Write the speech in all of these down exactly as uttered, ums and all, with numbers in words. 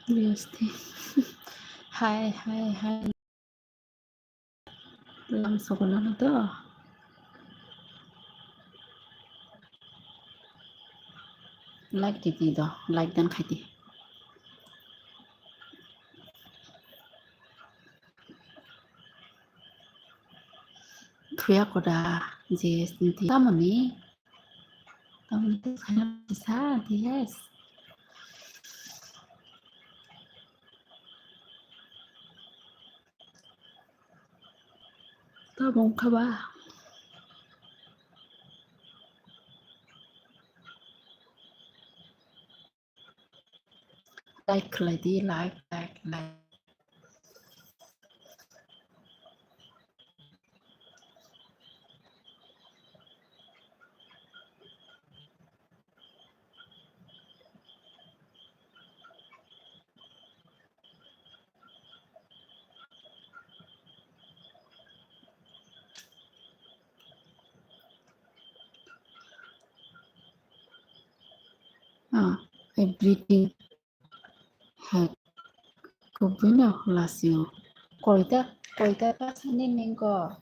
Yes, the. Hi, hi, hi. Lam sogono to. Like di di do, like dan khai di. Thuya koda je sinti tamoni. Tamoni to khana sa di yes. Tabung khaba. Like khlai di, like, like, like. Ah, everything. Hai, kubui no lasio. Koita, koita ta sani ningko.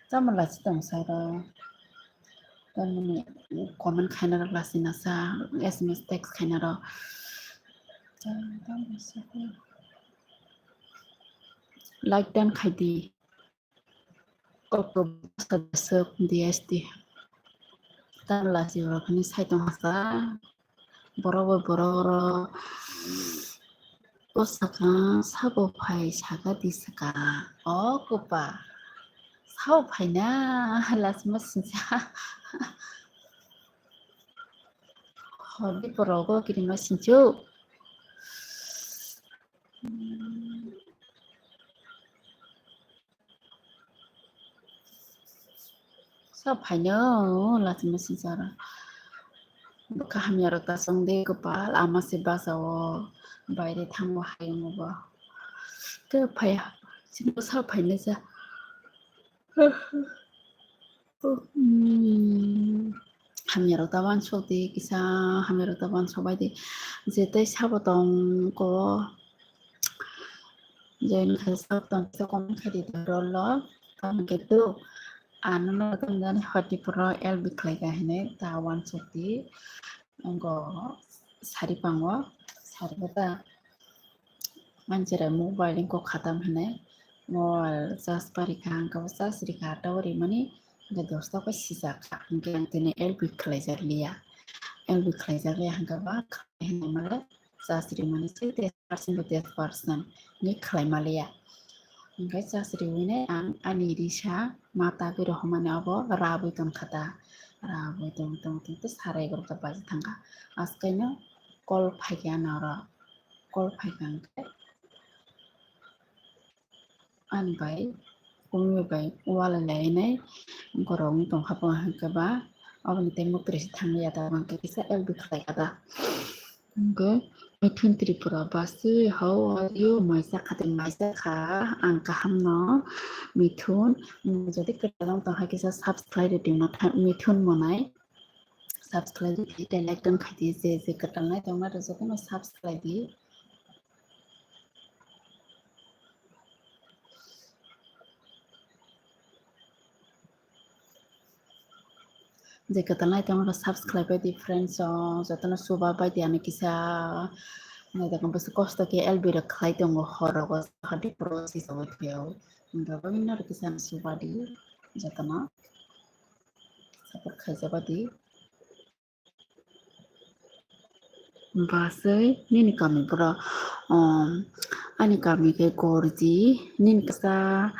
Tamo lasi tong saro. Tamoni comment khaina rok lasi nasa, S M S text khaina rok. Like dan khai di. Kokro bwsa daswk D S T. Tamo lasi rok hwnwi sai tong kha. Borok bai borok rok. O saka sabo phai saka di saka. O kwpa. Sabo phaina lasima sinsa. Hodi borok o kirima sinsu. Sa phaino lachima sinchara. Bwkha hamya rok ta chwng de kwpal ama se basa o baire thango hayung bo. Ke phaya sini sa phaino sa. Hmm. Hamya rok ta wansuk di kisa hamya rok ta wansuk bai di. Je tei sabo tong ko. Join khe sabo tong kisa comment khe di rolo. Tamo khe tu ano no tong jani hoti poro L B khlai ka hine ta wansuk di. Ngo sari pango sari ta. Manchera mobile ko khatam hwnwi mobile charge pari kha, hwnkhe bo charge ri kha, tower rimani hwnkhe dosta khe sijak kha, hwnkhe ang tini L B khlaijak liya, L B khlaijak liya hwnkhe ba khlai hwnwi male charge rimani se ten percent bo ten percent hwnwi khlai maliya, hwnkhe charge riwini ang ani risa ma tagwi rohormani abo rabwi tongkha ta, rabwi tong tong tong tong sarai egaroh ta baji thangkha, askaino call phaikha ano oro. Call phaikha hwnkhe ani bai kumi bai wala lainai borok wng tongkha bo hwnkhe ba aboni tei muktrwi se thangya da hwnkhe kisa L B khlai kha da hwnkhe Mithun Tripura basi how are you maisa kha tei maisa kha ang kaham no Mithun jodi kwtal wng tongkha kisa subscribe rwdi Mithun monai. Subscribe di, tei like tong khai di, je je kwtal nai tong nai rok jotono subscribe di. Je kwtal nai tong rok subscribe bai di friends rok jotono suba bai di ani kisa nai da kong bwswk kosto khe L B rok khlai tongo hor rogo hadi pro si sabo thuyao. Wngkha bini norok kisa ani suba di jotono. Support khaijak di. Baswi nini kami boro, um, ani kami khe Gorji, nini kisa,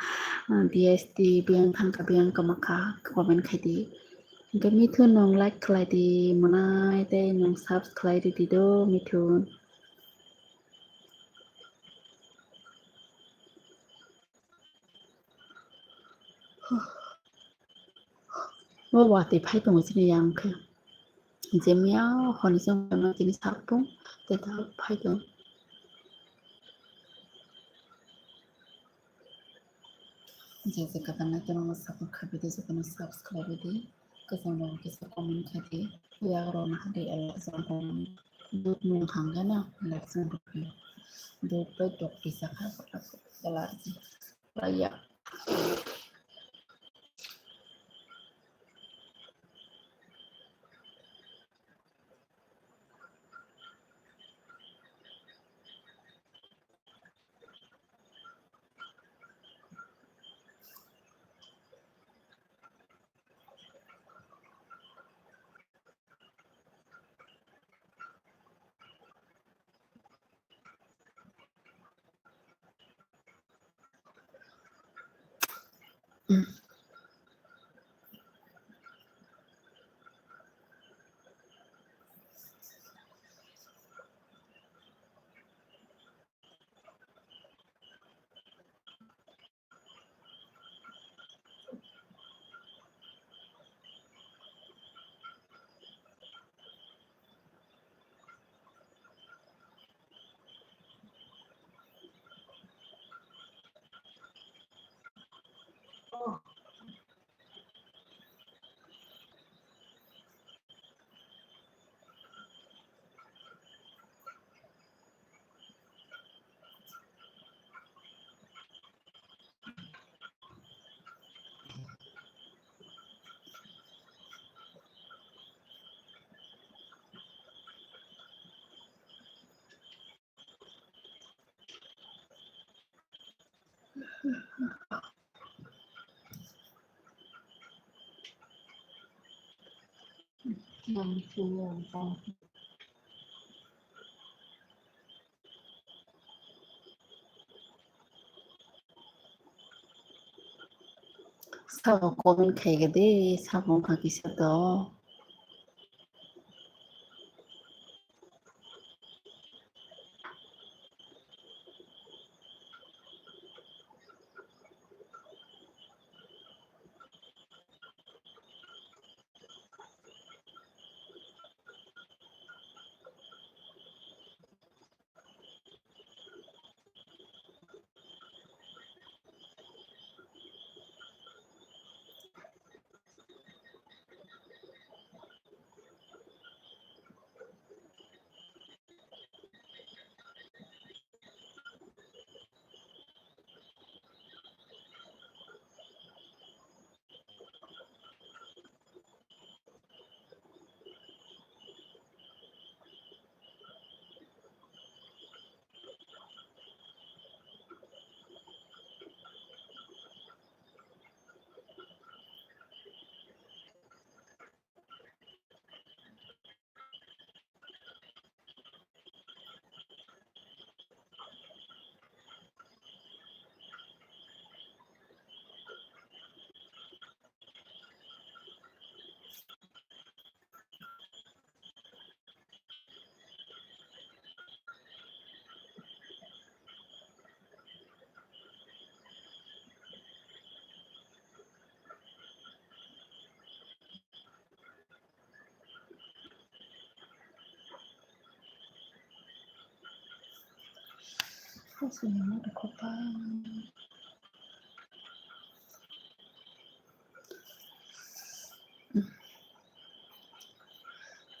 uh, D S T biyang thangkha, biyang kwmakha, comment khai di. Hwnkhe Mithun nwng like khlai di, mwnai tei nwng subs khlai rwdi do Mithun. O watwi phai tongo chini yang khe. Je miya hwnwi chwng tongma chini sakpung tei ta phai tongo. Je je kwtal nai tongma sakpung khabi di, jotono subscribe di. Kwchang rok kisa comment khai di. Yagrok no hadi alak jang tong. Dut nung hangkhe no election rwphio. Dut bai tok kisa kha, kala kala ya. Sabo comment khaikha de, sabo wngkha kisa do.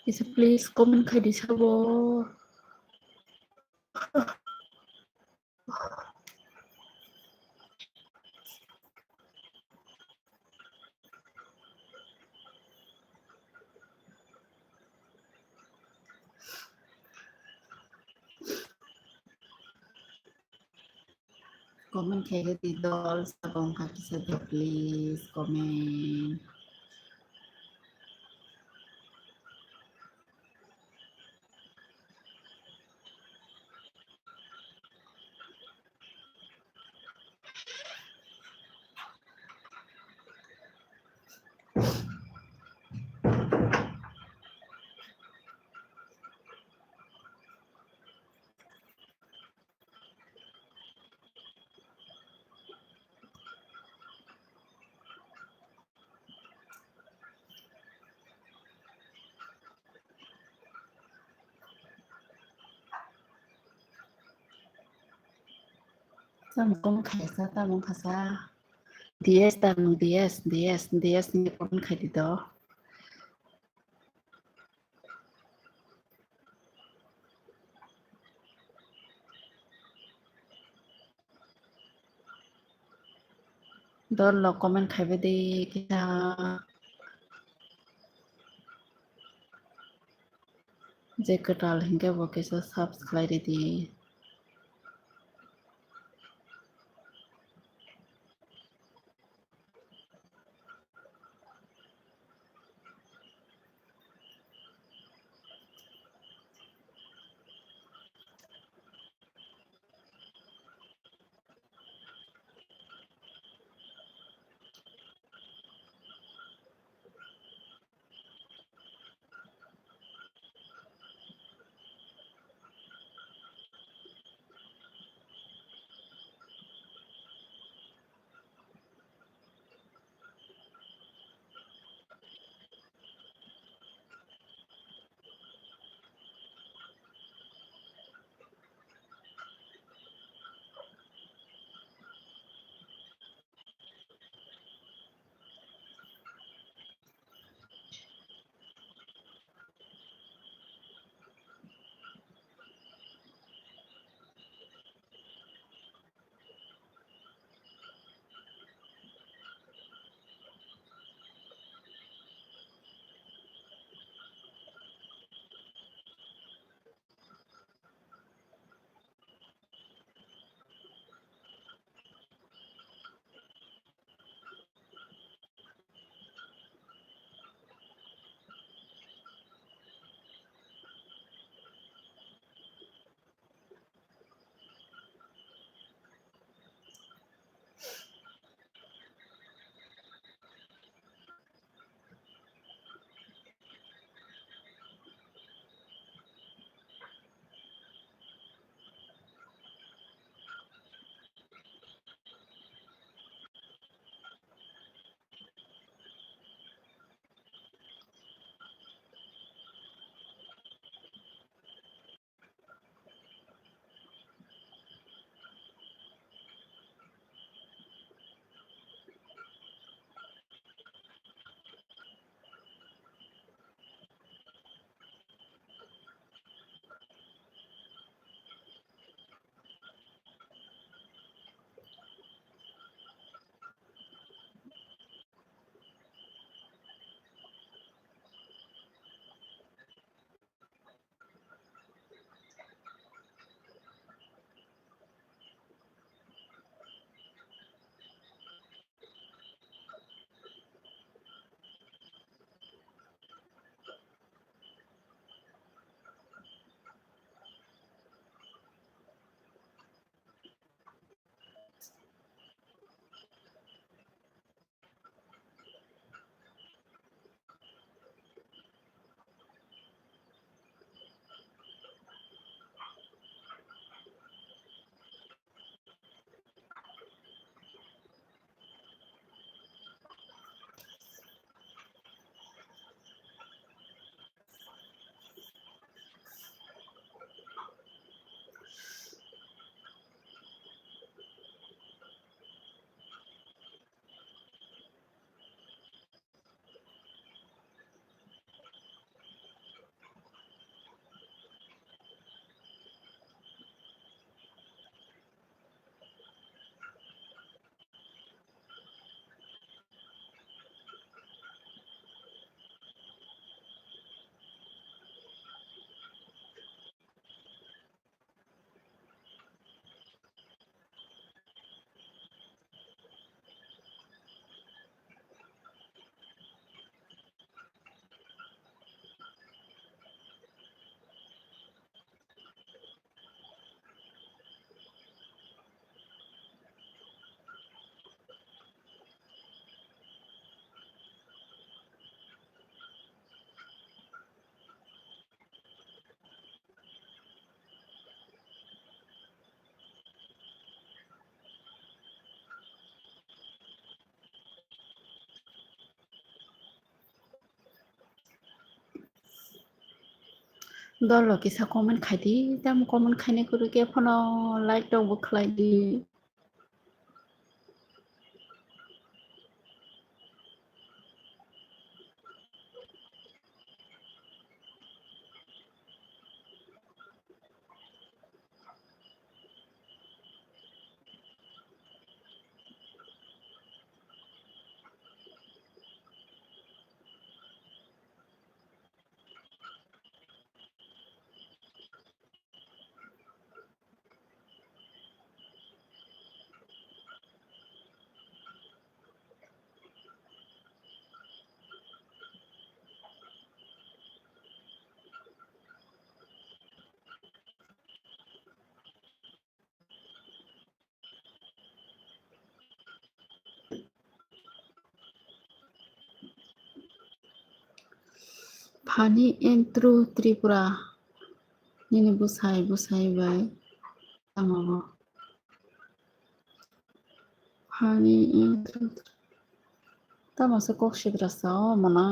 Kisa please comment khai di sabo. Comment khaikhe di dol, sabo wngkha kisa do, please comment. Tamo khaisa, tamo khasa. D S tamo, D S, D S, D S ni comment khai di do. Dol rok comment khaibai di kisa. Je kwtal hinkhe bo kisa subscribe khlai ridi. Dol rok kisa comment khai di, tamo comment khainai kwrwi khe phano like rok bo khlai di. Hani intro Tripura. Nini bwsai bwsai bai tamo bo. Hani intro. Tamo se kok sidra sao mana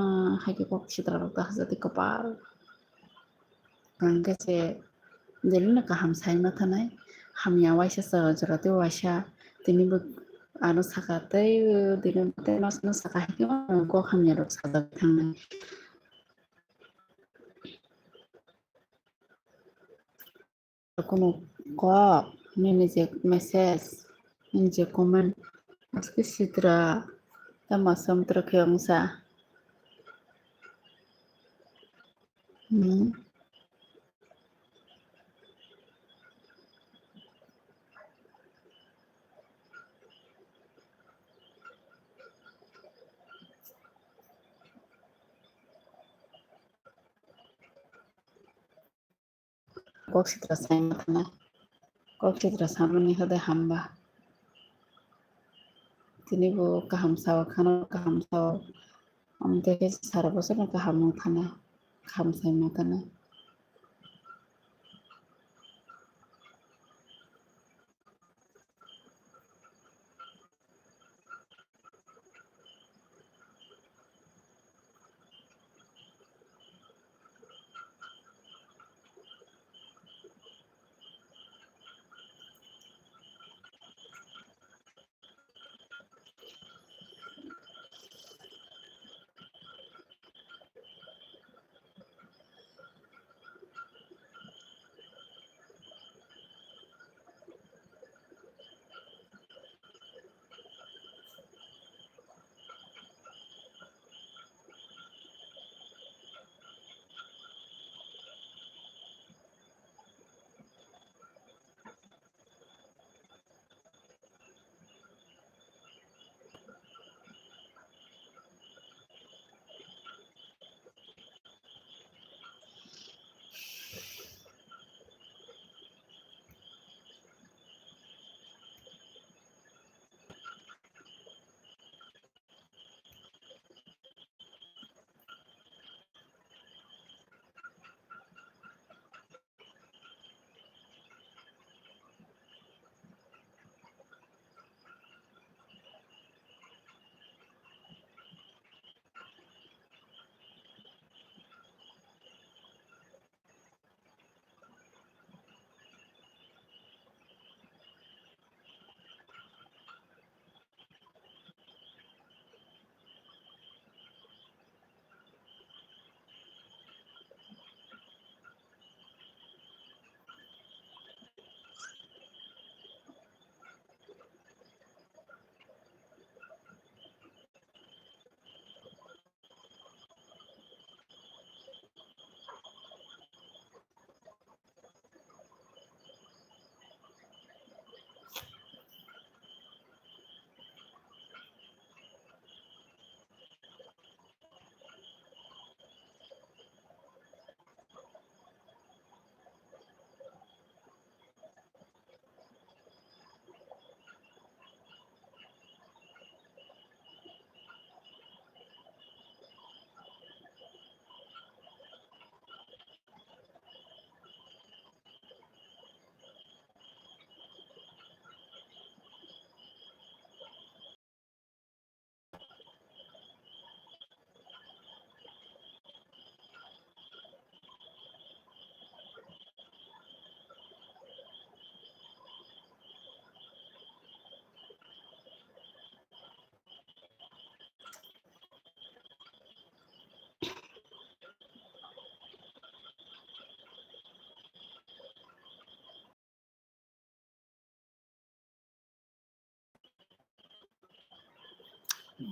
hai khe kok sidra rok ta hajadi kopal. Hwnkhe se jelino kaham sai ma thanai. Hamya waisa sa jora tei waisa tini bo ano saka tei dino tei mas no saka hai khe kok hamya rok sajagwi thangnai. Kunu kok, nini je message, nini je comment, aske sitra, tamo som tro khe ongsa. Hmm. Kok sitra sai ma thana. Kok sitra samani hode hamba. Tini bo kaham sao, khano kaham sao. Amtwi khe sara bwsano kaham wng thana. Kaham sai ma thana.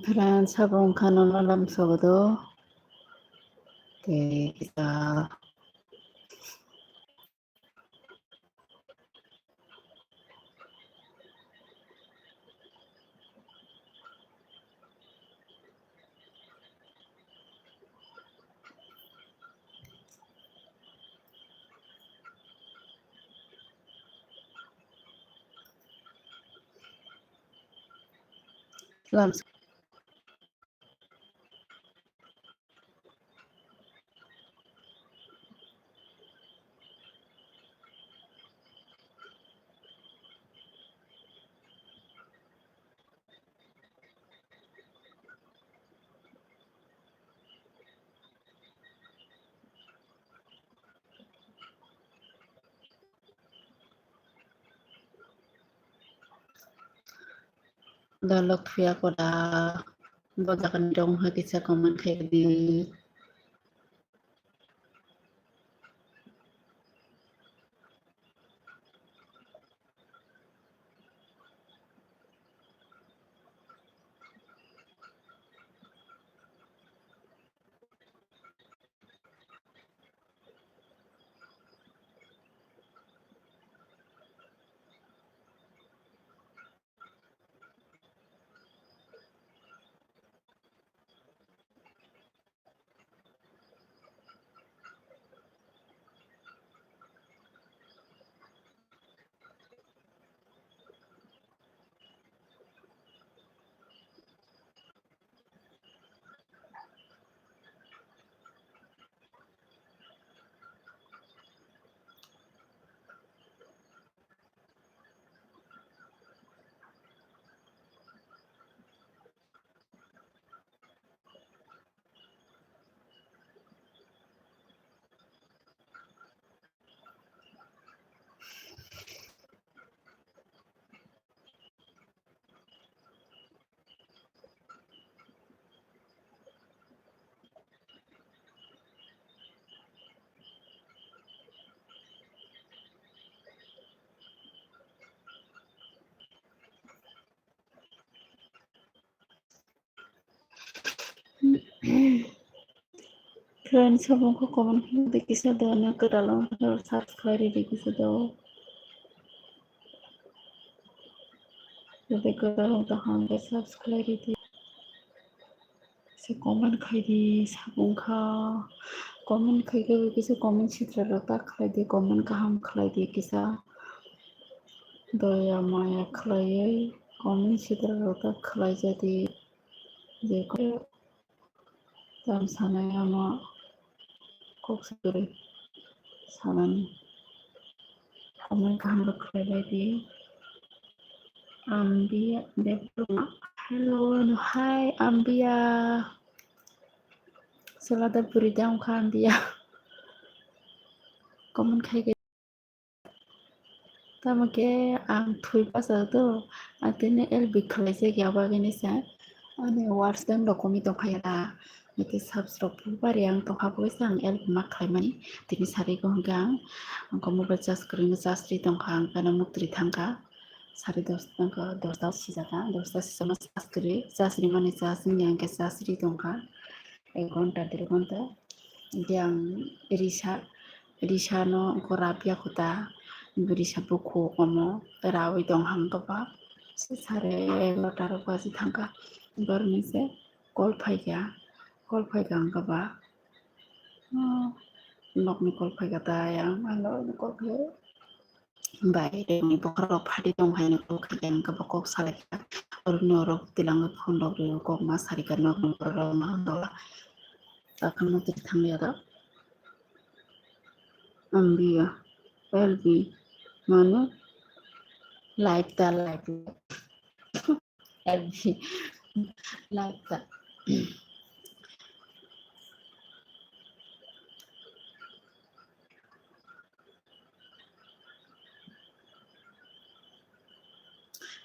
Friends, sabo wngkha nono lamsogo do. Tei kisa. Lam. Dalok thuya koda, bo jaga ni dong hai kisa comment khai di. Friends, sabung ko comment khe di kisa do, na kwtal wng khe subscribe di kisa do. Jodi kwtal wng tong kha subscribe di. Se comment khai di, sabung kha. Comment khai khe kisa comment sitra rok ta khlai di, comment kaham khlai di kisa. Doya maya khlaiwi comment sitra rok ta khlai ja di. Je ko-, tam sanai ama kok sakri sanani. Comment kaham rok khlai bai di. Ambiya Debbarma. Hello, no, hi, Ambiya. Selada buri dam kha Ambiya. Comment khai khe. Tamo khe ang thui bachao to, ang tini L B khlaijak ya bagwi ni sa. Ani watch time rok komwi tong kha ya da. Hwnkhe subs rok phuru bari ang tong kha, bo khe sa ang L B ma khlaimani. Tini sarwi ko hwnkhe ang, ang ko mobile charge kwrwngno charge ri tong kha, ang phano muktri thang kha. Sari dos tong kha, dosta sijak kha, dosta sijak ma charge kwrwi, charge rimani charge wngya hwnkhe charge ri tong kha. Ek ghonta, der ghonta. Hwnkhe ang risa, risa no wngkha Rabia khuta, risa bukhuk omo rawi tong hang khe ba. Se sare egarota rok baji thang kha. Borok ni se call phai kha, call phai kha hwnkhe ba. Oh, nokni call phai kha ta yang, ang norokni call khe. Bai rengni bokhorok phati tong hai no kok kha yang khe bo kok salai kha. Oro norok tilang phone rok rio kok ma sari kha nok ni borok rok ma dola. Takhwno twi thang ya da. Ambiya L B mane life da life. L B life da.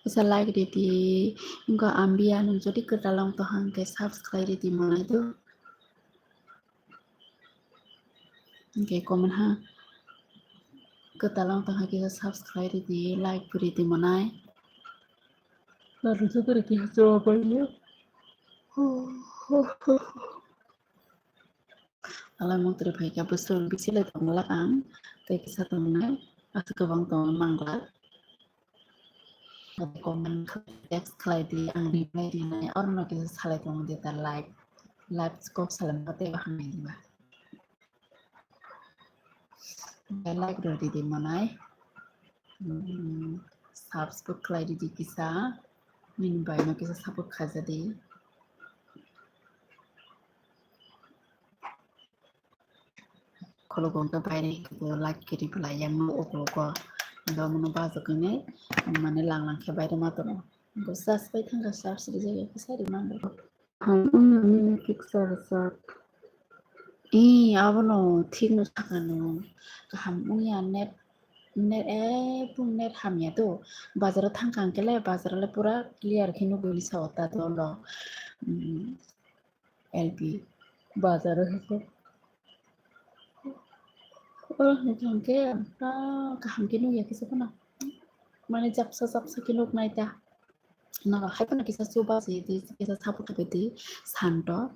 Kisa like ridi, wngkha Ambiya nwng jodi kwtal wng tong hang khe subscribe ridi monai do. Hwnkhe comment ha kwtal wng tong hang khe subscribe ridi, like bo ridi monai. Lalu tu kiri kisa chwng pai ni. Alai mantri phai kha bwswk bisi lai tongla ang, tei kisa tongnai, aswk kwbang tongwi mangla. Comment text khlai di, ang reply rinai, oro no kisa salai tongo de ta live, live kok salai ma tei bahai nai diba. Like rw ridi monai. Hmm, subscribe khlai ridi kisa. Nini bai no kisa support khaja di. Khulukgo wngkha baire like kiri belai yang no uklukgo. Hwnkhe omono bajak hwnwi mane lang lang khe baire ma tongo. Hwnkhe sas bai thangkha sas rijak ya kisa rimani. Kaham wngya nini picture rwchap. Ee, abono thikno sakha no. Kaham wngya net Net, eh, bung net hamya to. Bazaro thangkha hwnkhe le, bazaro le pura clear khe nugwi sa o ta dolo. Hmm, L P bazaro hwnkhe. Oro hwnkhe hwnkhe, ah, kaham khe nukya kisa phano. Mane japsa japsa khe nuknai ta. Norok hai phano kisa chuba se di, kisa support khai di, Santo.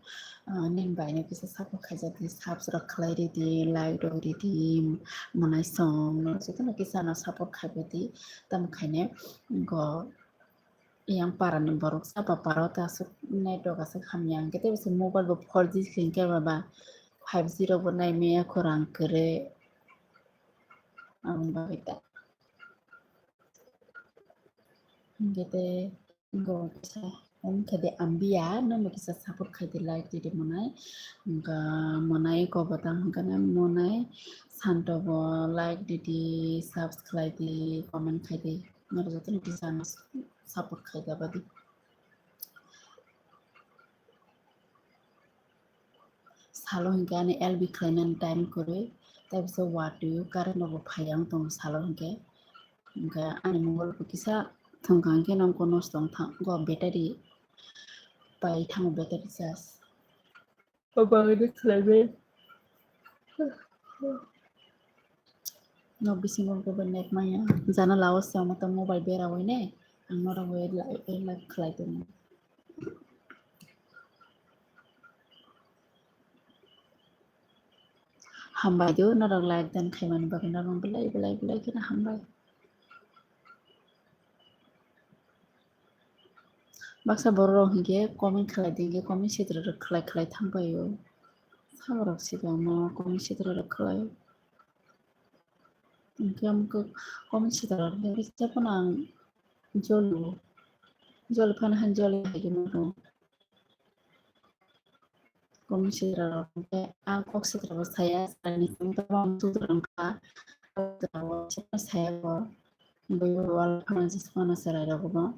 Ah, nini bai no kisa support khaijak di, subscribe khlai ridi, like rok ridi, monai song, norok jotono kisa no support khai di. Tamo khaine go yang para ni borok sapa paro ta aswk network aswk hamya hwnkhe tei bisi mobile bo four G se hwnkhe baba five G rok bo nai maya khorang kwrwi. Ang bagwi ta. Hwnkhe tei go kisa, wngkha de ambiya, nono kisa support khai di, like di di monai. Wngkha monai ko botang hwnkha na monai, Santo bo like di di, subscribe di, comment khai di. Norok jotono kisa ano support khai di abadi. Salo hwnkhe ani L B khlainani time kwrwi, tei bisa watwi current rok bo phaiya wng tongo salo hwnkhe. Hwnkhe ani mobile bo kisa thwngkha hwnkhe nang kono nosto wng thang, go battery pai thango, battery charge. O bagwi khlaiwi. Nok bisingo bo net maya. Jana lao se omo to mobile bera oi ne. Ang norok bai live khlai tongo. Hambai do norok like dan khaimani bagwi norok belai belai belai kheno hambai. Baksa borok rok hinkhe comment khlai di, hinkhe comment sitra rok khlai khlai thang paio. Saborok sibangma comment sitra rok khlai. Hinkhe amkhe comment sitra rok hinkhe kisa phano ang jolo, joli phano han joli hai khe mano. Comment sitra rok hinkhe ang kok sitra bo saya, saini simi to ang sutra wngkha, kok sitra bo saya bo. Bui bo wal phano jismano chwrai rok bo.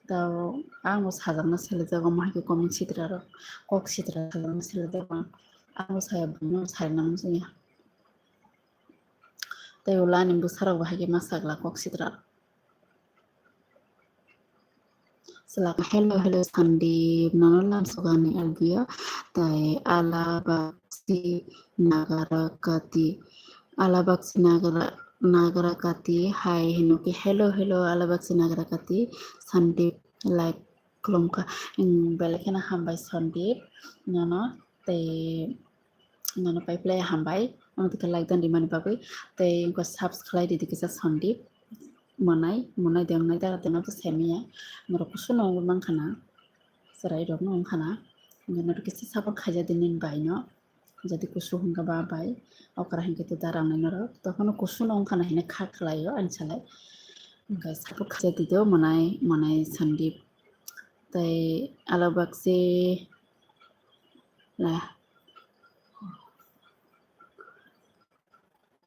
Tao ang bo sajakna selaijak omo hai khe comment sitra rok, kok sitra sajakna selaijak ang. Ang bo saya buino sai nang muchungya. Tei ulo ani bwsarok bo hai khe ma sagla kok sitra rok. Swlak, hello, hello, Sandeep, nono lamsogani L B o, tei Alabaksi Nagarakati, Alabaksi Nagara, Nagarakati, hai, hino khe, hello, hello, Alabaksi Nagarakati, Sandeep, like, khulumkha, belai kheno hambai Sandeep, nono, tei, nono pai phlai hambai, ang tei like dan rimani bagwi, tei wngkha subscribe ridi kisa Sandeep. Monai, monai de wngnai da, tei no to semiya. Norok kusu no wngwi mankha na. Chwrai rok no wngkha na. Hwnkhe norok kisa support khaijak di nini bai no. Jadi kusu hwnkha ba bai. Okra hinkhe to da rang nai norok. Tokhono kusu no wngkha na hinwi kha khlaio ani salai. Hwnkhe support khaijak di do monai, monai Sandeep. Tei Alabaksi la.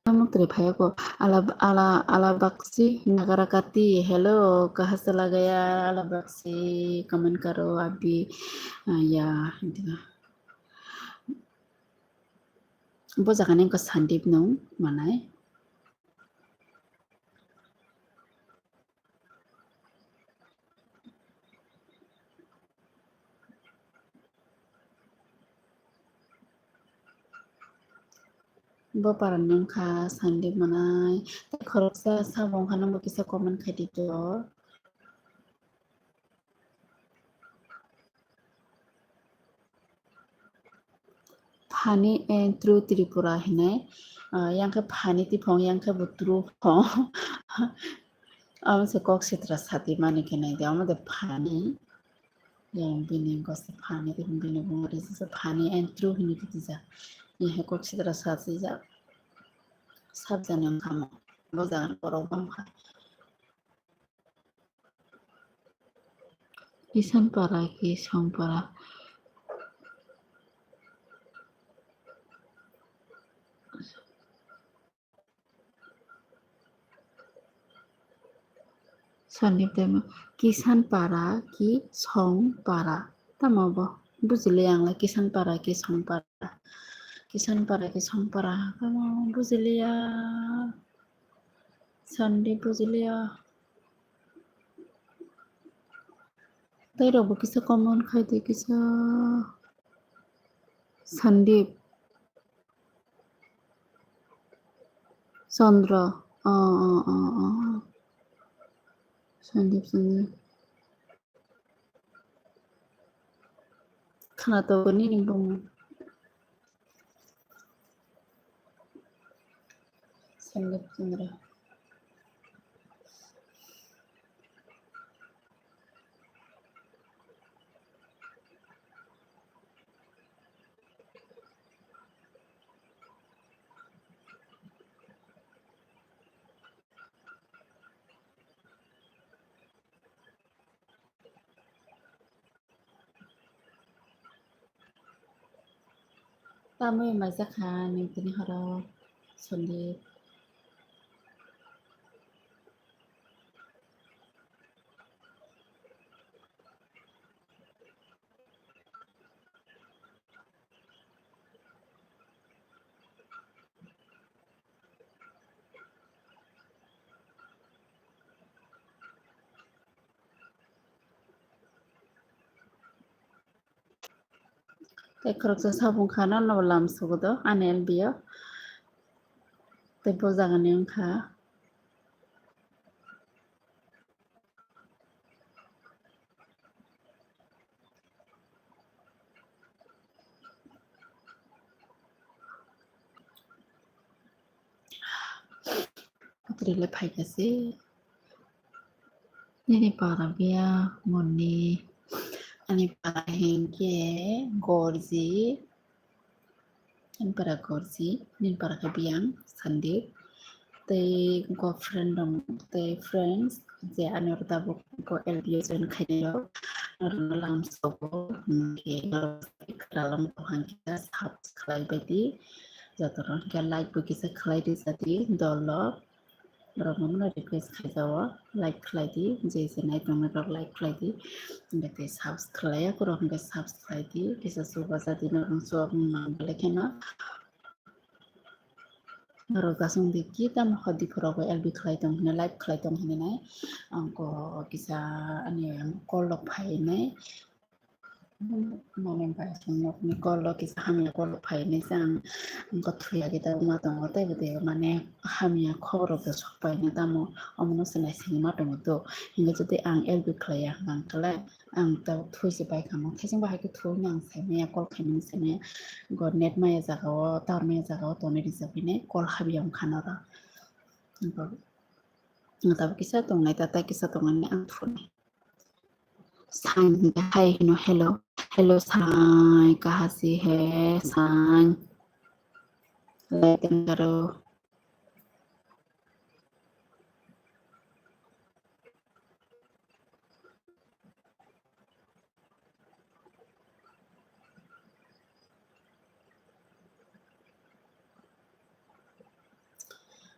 Tamo kwrwi phai ako. Ala, ala, Alabaksi Nagarakati. Hello, kaha chala gaya Alabaksi? Comment karo abhi. Ah, ya, hinti na. Bo jaga ni wngkha Sandeep no manai. Bo para ni wngkha Sandeep manai. Tei khoroksa sabo wngkha, nwngbo kisa comment khai di to. Phani and true Tripura hinai, ah, yang khe phani tiphong, yang khe bo true phong. Amo se kok sitra sati mani khe nai de, amo de phani. Yang bini kok se phani tiphong, bini bumung ri se phani and true hini khe tija. Yang khe kok sitra sati ja. Sab jani wngkha mo. Bo jaga ni borok bangkha. Kisan para, Kisong para. Sandeep Debbarma, Kisan para, Kisong para. Tamo bo? Bujili ang le Kisan para, Kisong para. Kisan para, Kisong para. Tamo bujiliya. Sandeep bujiliya. Tei rok bo kisa comment khai di kisa. Sandeep. Chandra. Oh, oh, oh, oh. Sandeep, Sandeep. Khana to nini bung. Sandeep Chandra. Tamwi maijak kha nini tini horo Sandeep. Tei khoroksa sabung kha no, nobo lam sugo do ani L B o. Tei bo jaga ni wngkha. Atri le phaikha se. Nini para biya moni. Ani para hinkhe Gorji. Ani para Gorji. Nini para khe biyang Sandeep. Tei go friend rok tei friends je ani oro tabuk go L B o join khainai rok norokno lam sogo hinkhe norok khwrang tong hwnkhe subscribe bai di. Joto rok hwnkhe like bo kisa khlai rijadi dol rok. Borok no mano request khaijao, like khlai di, je je nai tongnai rok like khlai di, hingke tei subs khlai ya, borok hingke subs khlai di, kisa chubaja di norok chuba bumung nang belai kheno. Norok gasung di ki tamo hodi phuru bo L B khlai tong hino, live khlai tong hino nai, angko kisa ani call rok phai nai. Mane bai chwng nokni call o kisa hamya call o phai nai se ang, ang kothoya khe tabuk ma tongo tei bo de mane hamya khobor rok da sok pai nai tamo omono se naisingwi ma tongo to. Hingo jodi ang L B khlai ya hwnkha khe ang tabuk thui se pai kha mo, thaising bahai khe thui nang sai maya call khai mani sai maya go net maya jaga o tower maya jaga o tonwi rijak bini call habya wngkha noro. Tabuk kisa tongnai ta, ta kisa tongnani ang thunai. Sain hingke hai hino, hello. Hello, Sain, kaha si he, Sain? Like and karo.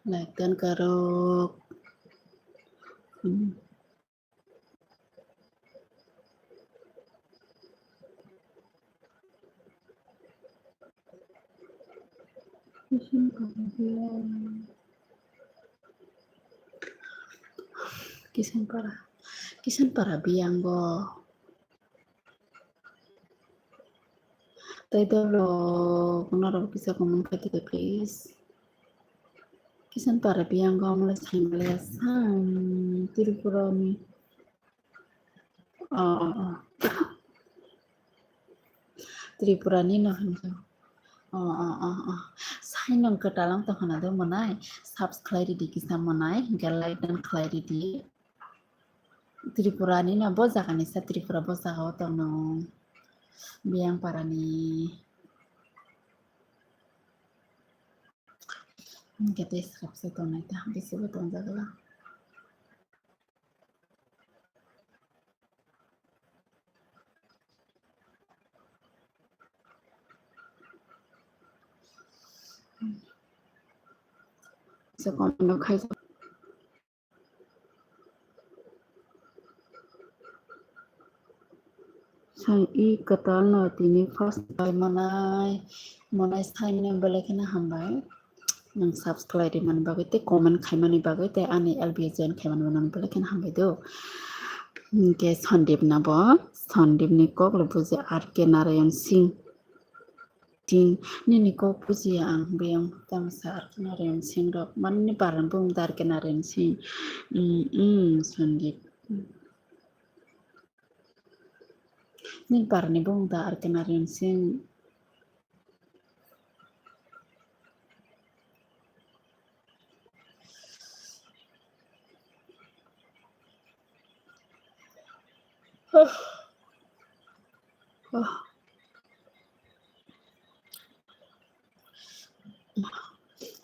Like dan karok. Hmm. Kisan para, Kisan para biyango. Tei dolo kunaro kisa comment khaidi khe please. Kisan para biyango amle saimale sang Tripura ni. Oh, oh, oh. Tripura ni no hinjo. Oh, oh, oh, oh. Sai nang kwtalang to hana do monai. Subscribe di kisa monai. Hingke like dan khlai di. Tripura ni no bo jaga ni sa Tripura bo jaga o tong no. Biyang para ni. Hingke tei srap se tongnai ta. Bisi bo tong jaga la. Sa kono khai. Sai i kwtal no tini first time monai, monai sai mani belai kheno hambai. Nang subscribe rimani bagwi tei comment khaimani bagwi tei ani L B join khaimani bagwi nang belai kheno hambai do. Hwnkhe Sandip na bo, Sandip ni kok le buji R K Narayan Singh. Ting, nini kok bujiya ang biyang tamsa R K Narayan Singh rok. Mani ni barani bung da R K Narayan Singh. Mm, mm, Sandip. Nini barani bung da R K Narayan Singh.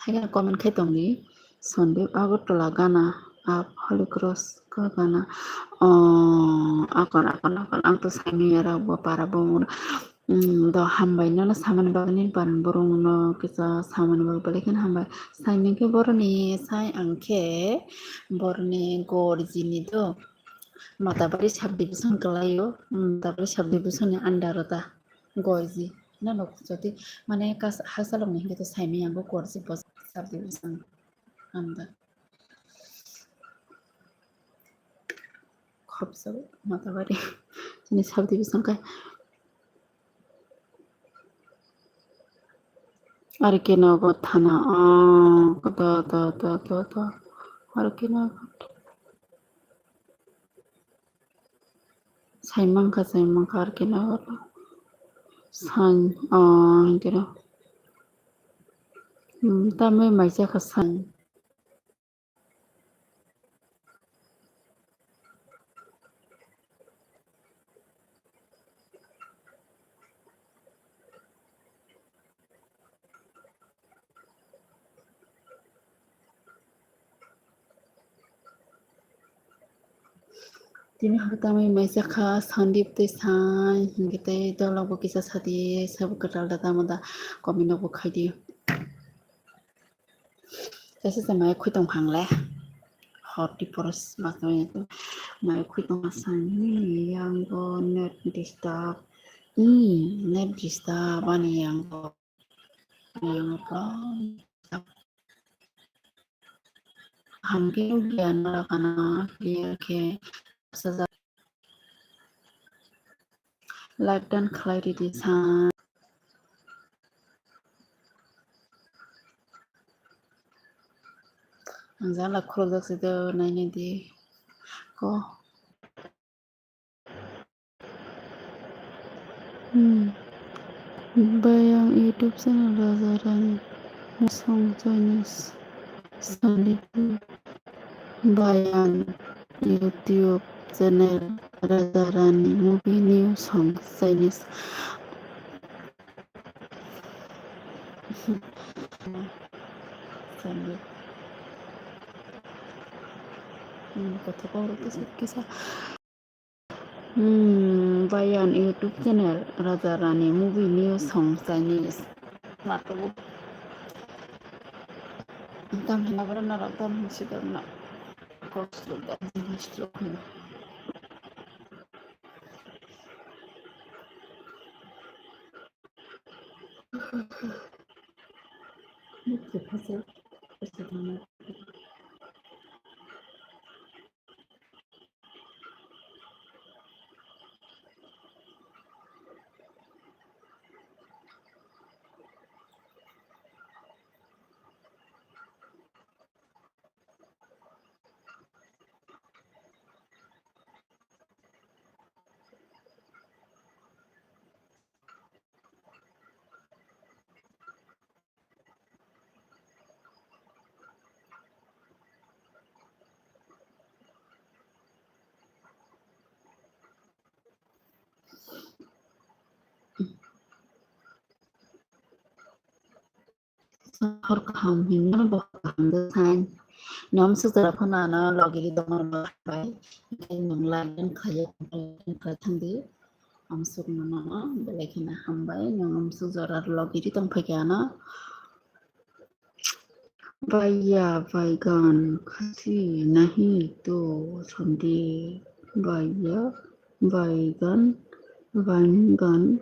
Hai kheno comment khai tongdi. Sandip Agartala gana, ap Holy Cross ka gana. Oh, akon, akon, akon. Ang to saimanya rok bo para bo. Hmm, do hambai nono samani bagwi nini barani borok no kisa samani bagwi belai kheno hambai. Saimanya khe boroni sai ang khe boroni gorjini do. Matabari subdivision kwlaio, hmm, Matabari subdivision ni under o ta gorji. Nono jodi mane kas-, hakchalok ni hwnkhe to saimanya bo gorji bo subdivision under. Khopsa Matabari chini subdivision khe. R K Nagar thana, ah, da, da, da, da, da. R K Nagar. Saimankha, saimankha R K Nagar. San, ah, hingkhe no. Hmm, tamni maisa kha san. Tini hwnkhe tamwi maisa kha Sandip tei Sai, hwnkhe tei dolok bo kisa sadi, sabo kwtal da tamo da comment rok bo khaidi. Kaisa se mai khwi tong phang le. Hor ti poros ma mai khwi tong ma sani yang go net disturb. Hmm, net disturb ani yang go. Yang go. Hamke nugya nara kana clear khe. Sajak. Like dan khlai ridi sa. Ang jala khulukjak se do nainai di. Ko. Hmm. Bayang YouTube channel Raja Rani Musong Chinese. Saliku Bayan YouTube channel Raja Rani Movie New Song Chinese. Sandi. Hmm, kothok kok rok kisa kisa. Hmm, Bayan YouTube channel Raja Rani Movie New Song Chinese. Matobo. Tam hina bora na rok tam hin sidor na. Kok stroke da, stroke hina. Hor kaham hinmano bo kaham de sign. Nom sujara phano ano logi ri dongma bai. Nung lain khaye, lain khaye thangdi. Amsuk mano, belai kheno hambai. Nung amsuk jora logi ri tongphaikha ano. Bhaiya, baigan khasi nahi to sandi. Bhaiya, baigan, baigan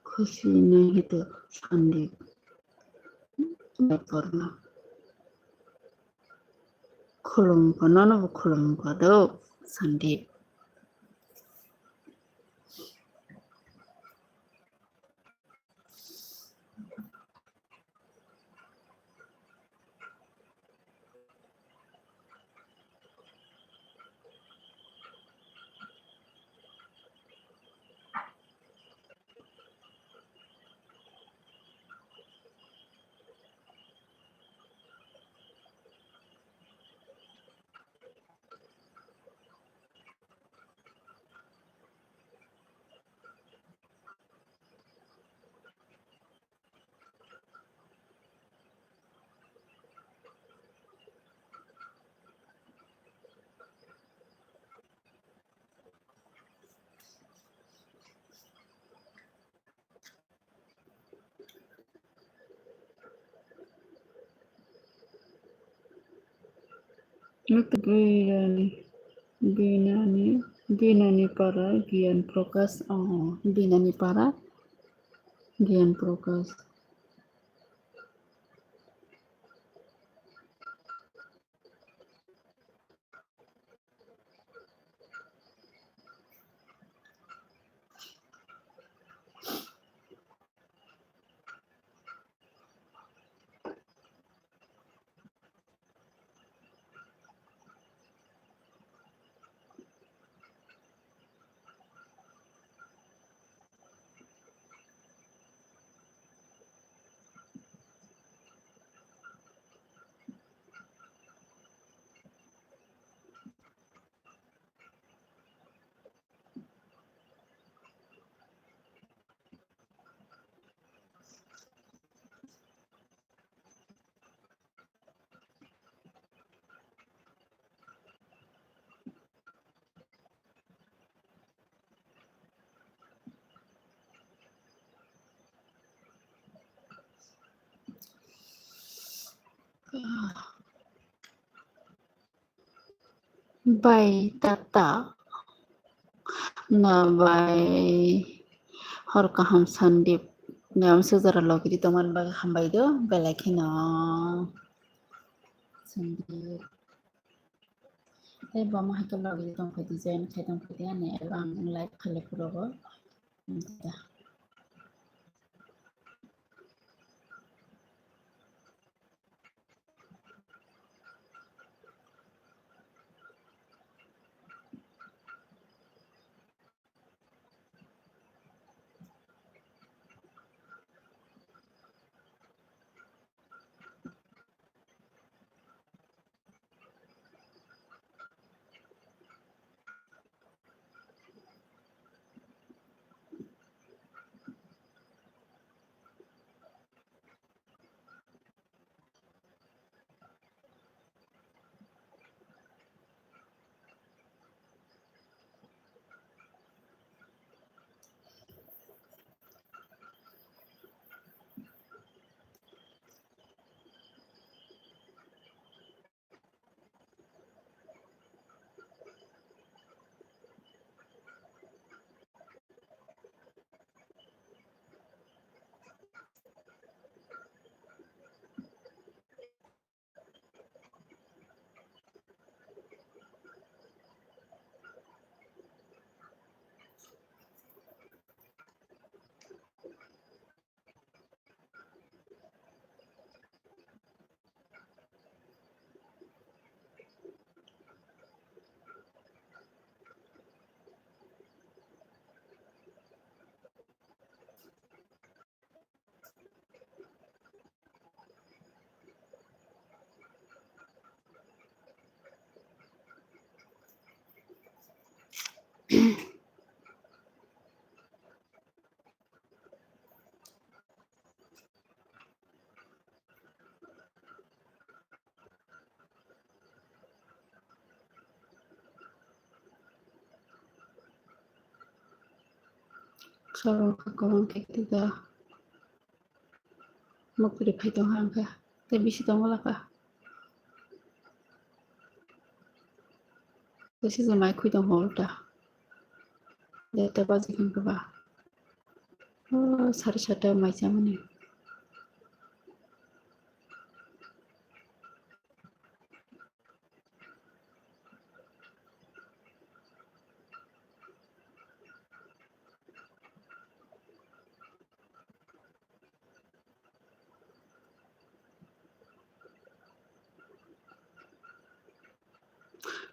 khasi nahi to sandi. Khulumkha, nono bo khulumkha do, Sandeep. Binani, Binani, Binani para Giyan Prakash, oh, Binani para Giyan Prakash. Bai tata. Na bai. Hor kaham Sandeep. Nang sujara logi di tongmani bagwi hambai do, belai kheno. Sandeep. Tei bo ma hai khe logi di tongphai di, join khai tongphai di ani, eba ang live khailai phuru bo. Chwng kha kwbang khe twi da. Mukri phai tong kha, ang khe tei bisi tong wla kha. Tei sijak mai khwi tong kha ulta. Deta baji khe ba. Oh, sari sata mai chamani.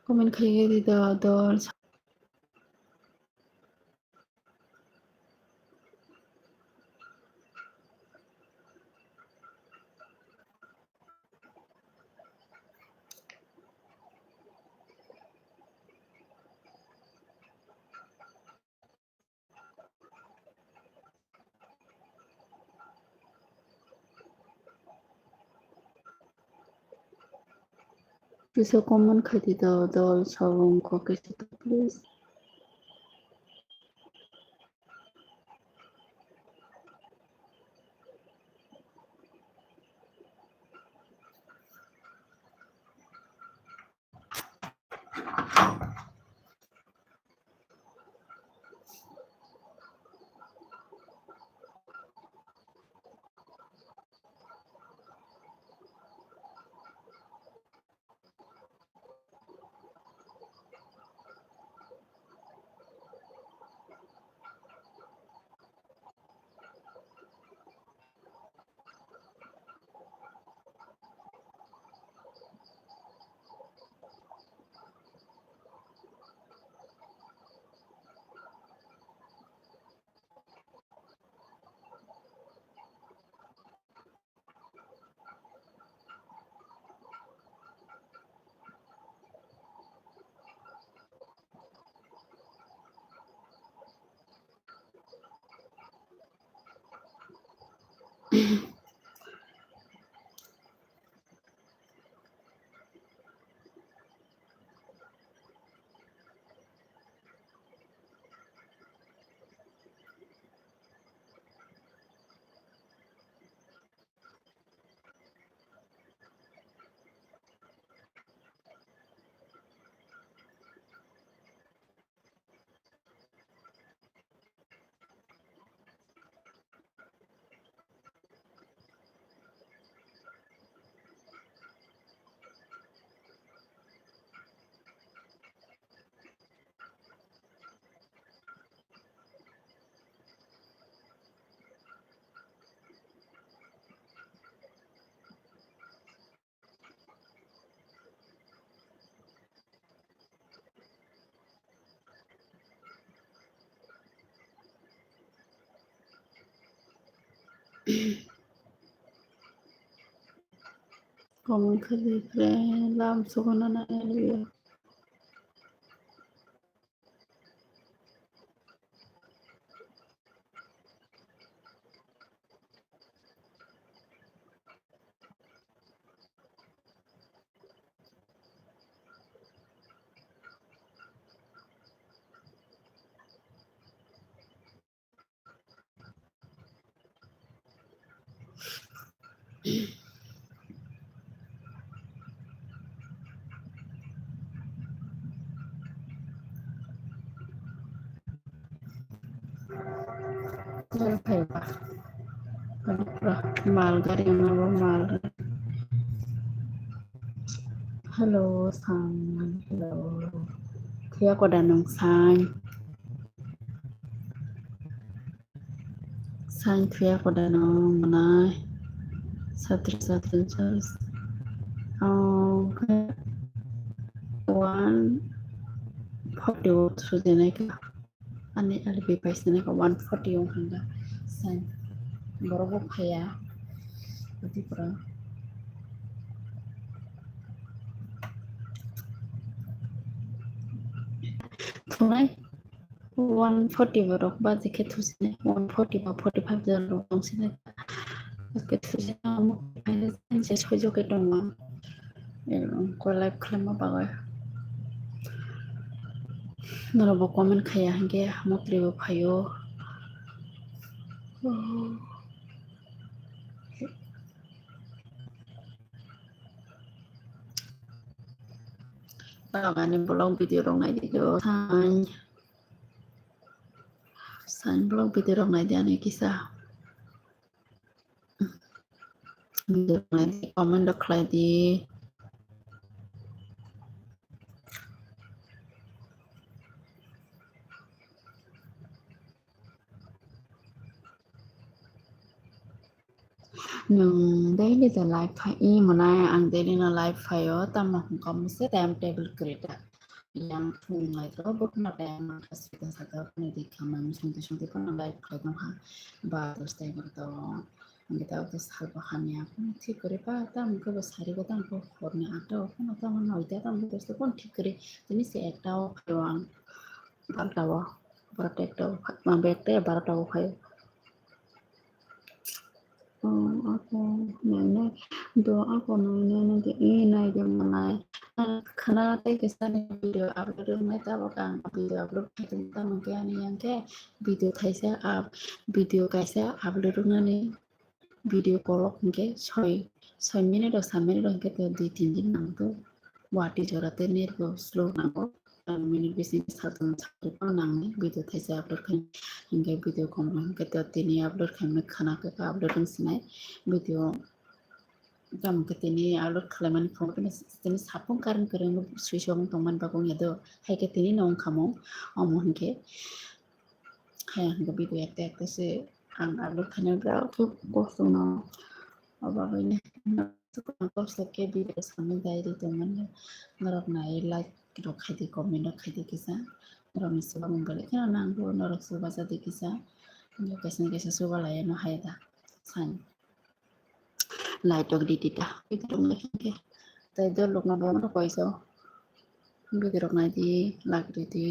Comment khaigwi di do dol. Kisa comment khaidi do dol sabung ko kisa please. Comment khaidi friend, lam sogona na liya. Mal gari, mal gari. Hello, sang, hello. Kaya koda nung sang. Sain thuya koda no manai. Satri satri chas. Oh, one forty o thusinai ka. Ani alibi paisinai ka one forty o hanga. Sain. Borok bo phaya. Ati pura. Thunai. One forty borok baji khe thusini, one forty ba forty five jon rok tong sini. Baji khe thusini, amo khe soi jon khe tongo. Ko live khlaima bagwi. Norok bo comment khaiya hinkhe amo twi bo phaio. Norok ani vlog video rok nai di do. Sain vlog video rok nai di ani kisa. Video rok nai di, comment rok khlai di. Nwng daily da live phai, i mwnai ang daily no live phaio, tamo hwnkha mose time table kwrwi da. yang thung lai to, bo khna ta yang mang kha sita saka khna di kha mang sungti sungti khna lai khai tong kha. Ba dos ta egarota o, ang ta o sal bo hamya, thik kore pa ta ang khe bo sari ko ta ang khe hor ni atta o khna ta ang noi ta ta ang khe dos ta kon thik kore, tini se ekta o phai o ang, barota o, barota ekta o phai, ma, ekta ya barota o phai o. Oh, ako nainai do, ako nainai na de, e nai de manai. Khana tei kisa ni video upload wngnai, tabok ang video upload khaitong tamo khe ani yang khe video thaisa up, video kaisa upload wngnani video kolok hinkhe soi, soi minute rok, sa minute rok hinkhe dui tin din nangtho. Wati jora tei net bo slow nango. Minute bising satong satong nangnai video thaisa upload khai. Hinkhe video kongma hinkhe to tini upload khaimani khana khe upload wng sinai video. Tamo khe tini upload khlaimani phone khe tini sapung current kwrwng switch off wng tongmani bagwi wngya do. Hai khe tini no wngkha mo omo hinkhe. Hai ang video ekta ekta se ang upload khaina birat khe kosto no. Obo bagwi kosto khe video samung diary tongmani. Norok nai like rok khaidi, comment rok khaidi kisa. Norok ni chuba mung belai kheno nangbo, norok chuba jadi kisa. Kaisa na kaisa chuba lai no hai da. San. Light rok di di ta. Video rok nai khe. Tai dol rok no bo no kaisa. Video rok nai di, like di di.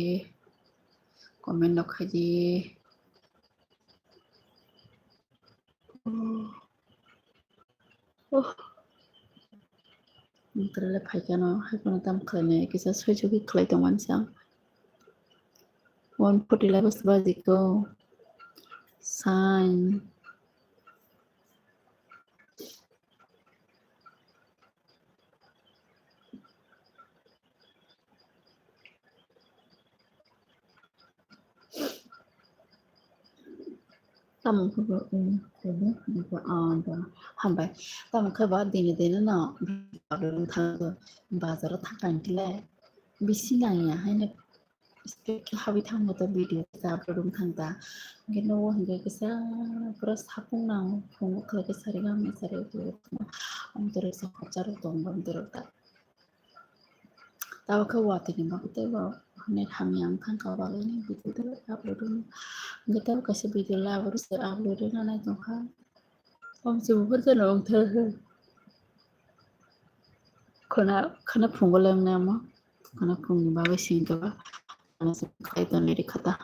Comment rok khai di. Oh. Nokra le phaikha no, hai phano tam khlainai, kisa soi soi khlai tongmani sang. One forty levels baji ko. Sign. Tamo khe bo, um, khe bo, ah, bo, hambai. Tamo khe bo dini dini no bazar o thang kha, bazar o thang kha hwnkhe le bisi nang ya haino. Step khe habwi thango ta video khe upload wng thang ta. Hwnkhe nogo hwnkhe kisa pura sapung nang phungo khlai khe sari gam sari khlai khe. Amtwrwk sa khorcha rok tongo amtwrwk ta. Tabuk khe watwi ni bagwi tei bo net hamya wng thang kha bagwi ni video tei upload wng. Hwnkhe tabuk kaisa video le abo rwse upload wngna nai tong kha. Omo se buphuru jano wng thang kha. Khwna, khwna phungo le wngnai omo. Khwna phungni bagwi singkhe ba. Ano se khlai tonwi rwkha ta.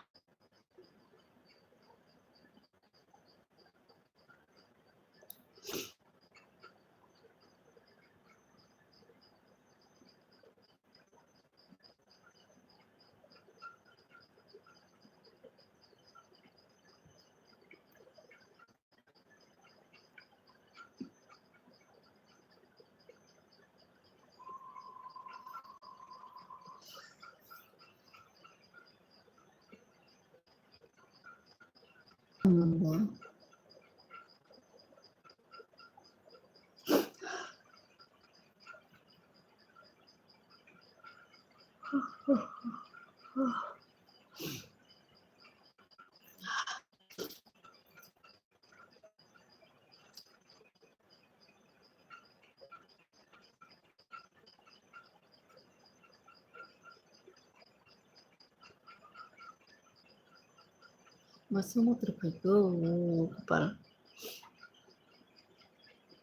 Masa motor phaikhe o, kopal.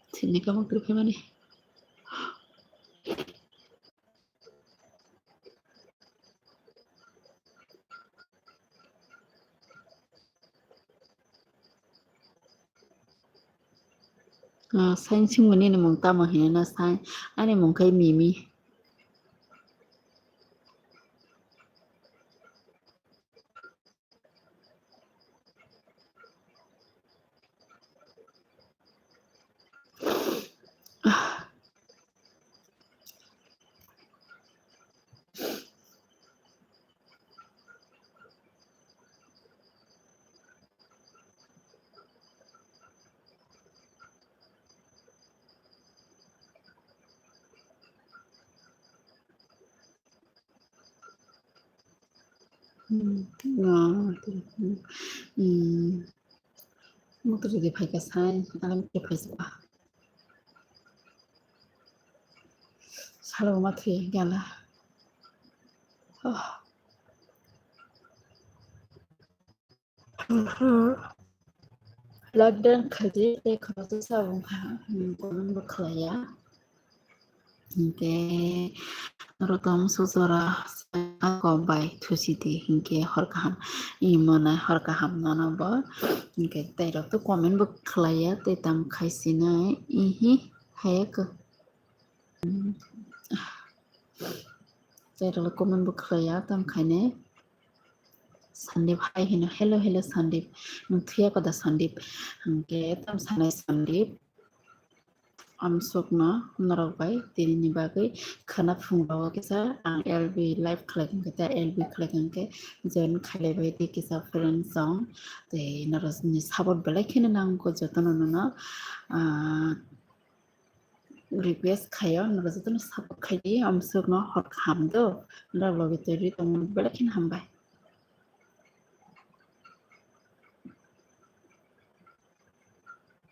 Sini ka motor phaimani. Ah, sign singmani ni mung tamo hinwi na sign? Ani mung khe Mimi. Hmm. Ah, hmm. Motor di phaikha sai, alam ke phaisa. Salo ma thwi gala. Lockdown khaidi tei khoroksa sabung kha, hmm, comment bo khlaiya. Hinkhe norok tong sujora kom bai thusi di, hinkhe hor kaham, imona hor kaham nono bo. Hinkhe tei rok to comment bo khlaiya, tei tam khaisinai, ihi, hayakhe. Tei rok comment bo khlaiya, tam khaine. Sandip hai hino, "Hello, hello, Sandip. Nwng thuya koda, Sandip?" Hinkhe tam sanai Sandip. Amsukno norok bai tini ni bagwi khana phungrao kisa ang L B live khlai kha, khe ta L B khlai kha, khe join khailai bai di kisa friends song. Tei norok ni support belai kheno nang kho jotono nono, ah, request khaio, norok jotono support khai di, amsukno hor kaham do, norok logi twi ri tongmani belai kheno hambai.